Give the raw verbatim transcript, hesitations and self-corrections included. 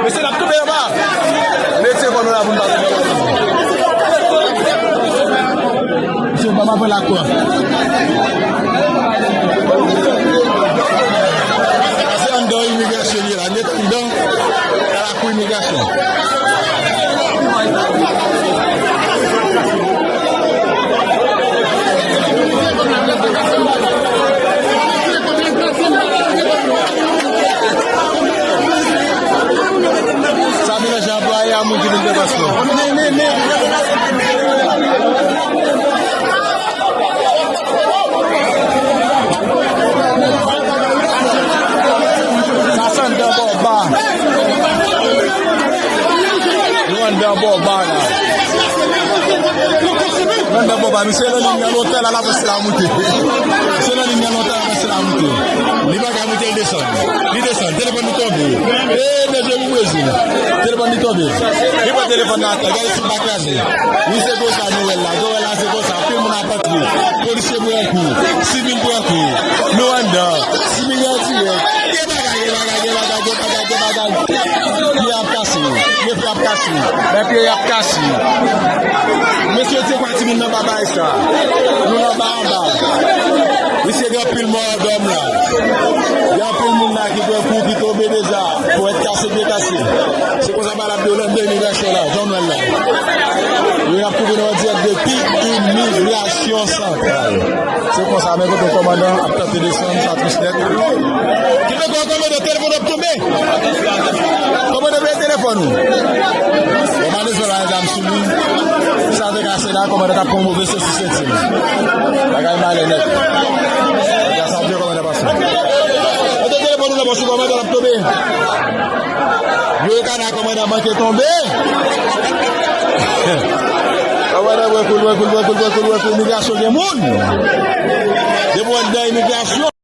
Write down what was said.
Mesye, n ap tonbe anba. Mesye, kòm la pou n pa tonbe. Mesye, ban m avè lakwa. Se anndan imigrasyon li ye la. Nèt anndan. Pou imigrasyon. Sa melanje anplwaye a moun ki vin fè paspò. Sa se anndan bò ba. Nou anndan bò ba la. Nou anndan bò ba. Misye nan liy nan lontan la, l ap pase la moute. Misye nan liy nan lontan, l ap pase la moute. Li pa ka moute, li desann. Li desann. Telefòn li tonbe. E, mesye, pou Brezil. Telefòn li tonbe. Li pran telefòn nan atè. Gade si l pa kraze. Wi, se konsa nou wè l la. Nou wè l la, se konsa. Anpil moun ap antre. Polisye pran kou. Sivil pran kou. Nou anndan. Sivil an dirèk. Gen bagay, gen bagay, gen bagay, gen bagay, gen bagay. Pye ap kase. Pye ap kase. Men pye ap kase. Mesye, se kwa timoun nan pa bay sa. Nou nan ba anba. Mesye, gen anpil mò dòm la. Gen anpil moun la ki pran kou, ki tonbe deja. Ponyèt kase, pye kase. Se konsa bagay la ap ye nan imigrasyon la, Jan Nwèl la. Yo ap kouvri nou an dirèk depi imigrasyon santral. Se konsa, men kote kòmandan ap tante desann, sa tris nèt. Ki fè kò kòmandan, telefòn ap tonbe. Kòmandan, peye telefòn ou. Bon, malezman, la zam sou li. Sa te kase la, kòmandan t ap pran move sosi senti. Bagay malè nèt. Sa vye kòmandan pase. Mete telefòn ou nan pòch ou, kòmandan ap tonbe. Yo, e kana kòmandan manke tonbe. Kòmandan wè koul, wè koul, wè koul, wè koul, wè koul, imigrasyon gen moun. Depi w anndan imigrasyon.